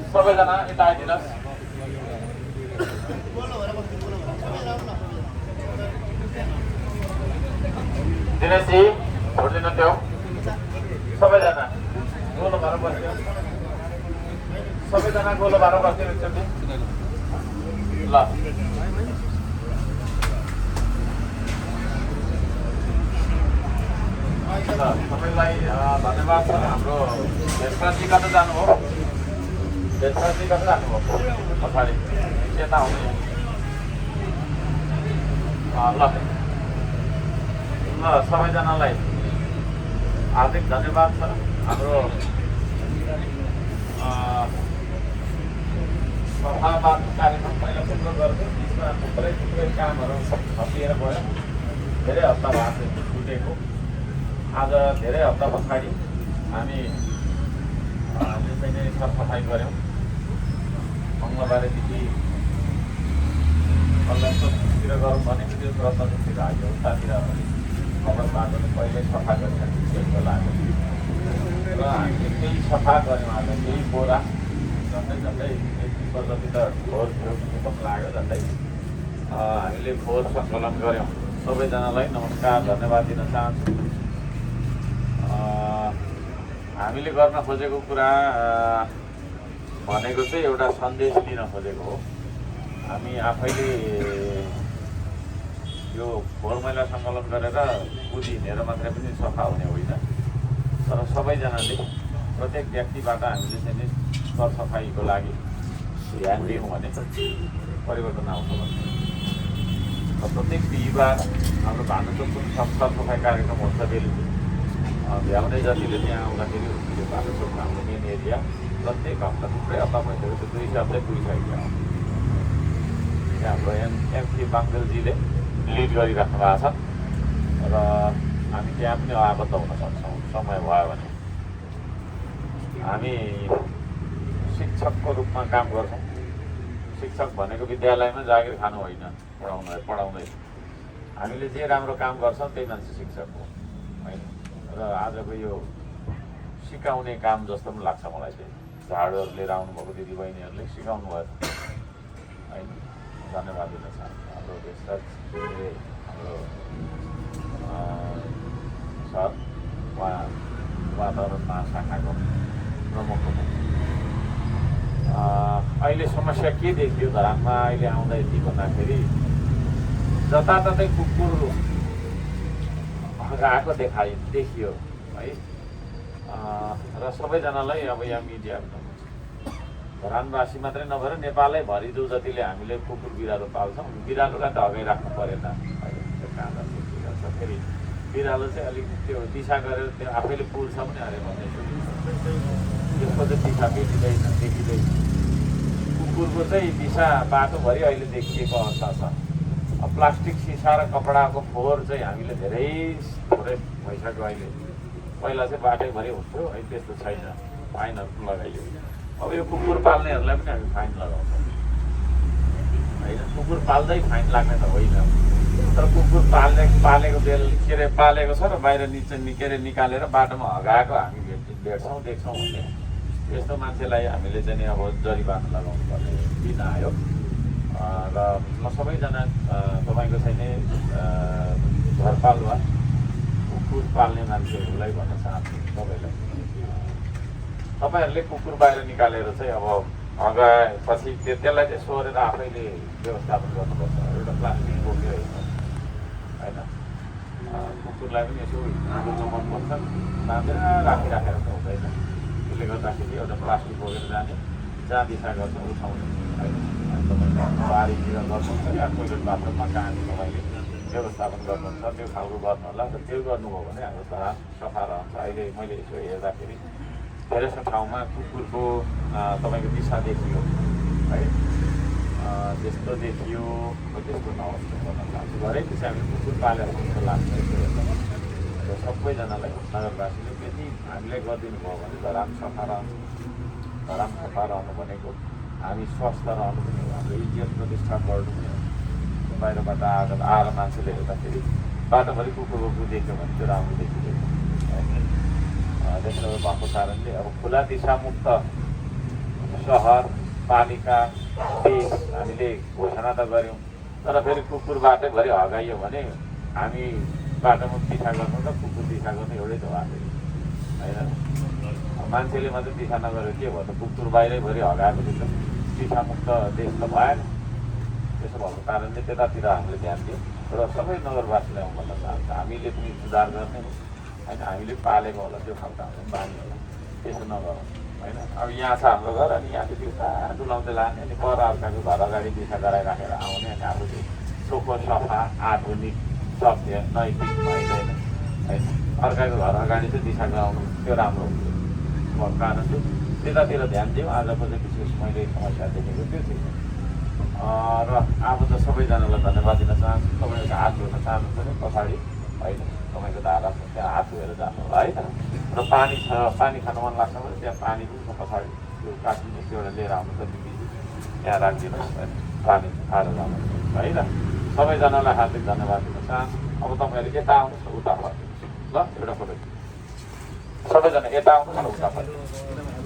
सबैजना यता आइदिनुहोस्। दिनेशजी छोडिदिनु त्यो सबैजना गोलो भएर बस्यो। सबैजना गोलो भएर बस्यो एकचोटि ल। सबैलाई धन्यवाद छ। हाम्रो भेषराजी कता जानुभयो? भेषराजी कता जानुभयो? पछाडि यता आउने ल। सबैजनालाई हार्दिक धन्यवाद छ। हाम्रो सभावाद कार्यक्रम पहिला सुरु गर्थ्यो, त्यसमा थुप्रै कामहरू हटिएर गयो। धेरै हप्ता भएको थियो छुटेको। आज धेरै हप्ता पछाडि हामी त्यसै नै सरसफाइ गऱ्यौँ। मङ्गलबारदेखि कल्याणतिर गरौँ भनेको त्यो रत्नचोकतिर आयो। उतातिर खबर बाटो पहिल्यै सफा गरिसकेको त्यसको लाग्यो र हामीले केही सफा गऱ्यौँ। आज केही बोरा झन्डै 1-2 जति त फोहोर थियो जस्तो लाग्यो। झन्डै हामीले फोहोर सङ्कलन गऱ्यौँ। सबैजनालाई नमस्कार धन्यवाद दिन चाहन्छु। हामीले गर्न खोजेको कुरा भनेको चाहिँ एउटा सन्देश दिन खोजेको हो। हामी आफैले यो फोहोर मैला सङ्कलन गरेर कुदी हिँडेर मात्रै पनि सफा हुने होइन, तर सबैजनाले प्रत्येक व्यक्तिबाट हामीले चाहिँ सरसफाइको लागि ध्यान दियौँ भने परिवर्तन आउँछ भन्ने। प्रत्येक बिहिबार हाम्रो भानुचोकको सरसफाइ कार्यक्रम हुन्छ बेलुकी। भ्याउने जतिले त्यहाँ आउँदाखेरि त्यो भानुचोकमा हाम्रो मेन एरिया प्रत्येक हप्ता थुप्रै हप्ता भइसक्यो। त्यो 2 हिसाबले पुगिसक्यो। हाम्रो एमसी बाङ्गलजीले लिड गरिराख्नु भएको छ र हामी त्यहाँ पनि आबद्ध हुन सक्छौँ समय भयो भने। हामी शिक्षकको रूपमा काम गर्छौँ। शिक्षक भनेको विद्यालयमा जागिर खानु होइन, पढाउँदै। हामीले जे राम्रो काम गर्छौँ त्यही मान्छे शिक्षक हो होइन। र आजको यो सिकाउने काम जस्तो पनि लाग्छ मलाई चाहिँ। झाडुहरू लिएर आउनुभएको दिदीबहिनीहरूले सिकाउनु भयो होइन। धन्यवाद दिन चाहन्छु। हाम्रो भेषराजले हाम्रो सर उहाँ वातावरण महाशाखाको प्रमुख हुनुहुन्छ। अहिले समस्या के देखियो धरानमा अहिले आउँदाखेरि भन्दाखेरि जताततै कुकुर आएको देखियो है। र सबैजनालाई अब यहाँ मिडिया धरानवासी मात्रै नभएर नेपालैभरि जो जतिले हामीले कुकुर बिरालो पाल्छौँ, बिरालोलाई त हगाइराख्नु परेन है। त्यो काँडा छ। फेरि बिरालो चाहिँ अलिक त्यो दिशा गरेर त्यो आफैले पुल्छ पनि अरे भन्ने त्यसको चाहिँ दिशा देखिँदैन। कुकुरको चाहिँ दिशा बाटोभरि अहिले देखिएको अवस्था छ। अब प्लास्टिक सिसा र कपडाको फोहोर चाहिँ हामीले धेरै थोरै भइसक्यो अहिले। पहिला चाहिँ बाटैभरि हुन्थ्यो, अहिले त्यस्तो छैन। फाइनहरू लगाइयो। अब यो कुकुर पाल्नेहरूलाई पनि हामी फाइन लगाउँछौँ होइन। कुकुर पाल्दै फाइन लाग्ने त होइन, तर कुकुर पालेको पालेको छ र बाहिर निकालेर बाटोमा हगाएको हामी भेट्छौँ देख्छौँ भने यस्तो मान्छेलाई हामीले चाहिँ अब जरिवाना लगाउनु पर्ने दिन आयो। र म सबैजना तपाईँको चाहिँ घरपालुवा कुकुर पाल्ने मान्छेहरूलाई भन्न चाहन्छु तपाईँहरूले कुकुर बाहिर निकालेर चाहिँ अब हगाएपछि त्यसलाई चाहिँ सोहोरेर आफैले व्यवस्थापन गर्नुपर्छ। एउटा प्लास्टिक बोक्यो होइन। कुकुरलाई पनि यसो हिँड्न मनपर्छ, बाँधेर राखिराखेर त हुँदैन। त्यसले गर्दाखेरि एउटा प्लास्टिक बोकेर जाने, जहाँ दिशा गर्छ उठाउने होइन। तपाईँले बारीतिर गर्नुहुन्छ या टोइलेट बाथरुममा कहाँनिर तपाईँले व्यवस्थापन गर्नुहुन्छ त्यो खालको गर्नु होला। र त्यो गर्नुभयो भने हाम्रो धरान सफा रहन्छ। अहिले मैले यसो हेर्दाखेरि धेरै जस्तो ठाउँमा कुकुरको तपाईँको दिशा देखियो है। त्यस्तो देखियो त्यस्तो नहोस् भन्न चाहन्छु। घरैपछि हामीले कुकुर पालेर जस्तो लाग्छ। र सबैजनालाई नगरवासीले यदि हामीले गरिदिनु भयो भने धरान सफा रहन्छ। धरान सफा रहनु भनेको हामी स्वस्थ रहनु पनि हो, हाम्रो इज्जत प्रतिष्ठा बढ्नु पनि हो। बाहिरबाट आएर मान्छेले हेर्दाखेरि बाटोभरि कुकुरको देख्यो भने त्यो राम्रो देखिँदैन होइन। त्यसले भएको कारणले अब खुला दिशामुक्त सहर पालिका देश हामीले घोषणा त गऱ्यौँ, तर फेरि कुकुर बाटैभरि हगाइयो भने हामी बाटोमा दिशा गर्नु र कुकुर दिशा गर्नु एउटै त भएको होइन। मान्छेले मात्रै दिशा नगरेर के भयो त, कुकुर बाहिरैभरि हगाएपछि त दिशामुक्त देश त भएन। त्यसो भएको कारणले त्यतातिर हामीले ध्यान दियौँ र सबै नगरवासीलाई म भन्न चाहन्छु हामीले पनि सुधार गर्ने होइन। हामीले पालेको होला त्यो खालको हाम्रो बानी होला, त्यसो नगरौँ होइन। अब यहाँ छ हाम्रो घर अनि यहाँ चाहिँ त्यो डुलाउँदै लाने अनि पर अर्काको घर अगाडि दिशा गराइराखेर आउने अनि अब चाहिँ चोखो सफा आधुनिक सभ्य नैतिक भइँदैन होइन। अर्काको घर अगाडि चाहिँ दिशा गराउनु त्यो राम्रो हुन्छ। भएको कारणले त्यतातिर ध्यान दिउँ। आजको चाहिँ विशेष मैले समस्या देखेको त्यो थिएँ र अब त सबैजनालाई धन्यवाद दिन चाहन्छु। तपाईँको हात धुन चाहनुहुन्छ भने पछाडि होइन तपाईँको धारा छ त्यहाँ हात धोएर जानु होला है त। र पानी छ, पानी खानु मन लाग्छ भने त्यहाँ पानी पनि छ पछाडि त्यो काट्ने एउटा लिएर आउनु त त्यहाँ राखिदिनुहोस् होइन, पानी खाएर जानुहोस् है त। सबैजनालाई हार्दिक धन्यवाद दिन चाहन्छु। अब तपाईँहरू यता आउनुहोस् उता फर्किनुहोस् ल। एउटा फोटो सबैजना यता आउनुहोस् न उता फर्किनुहोस्।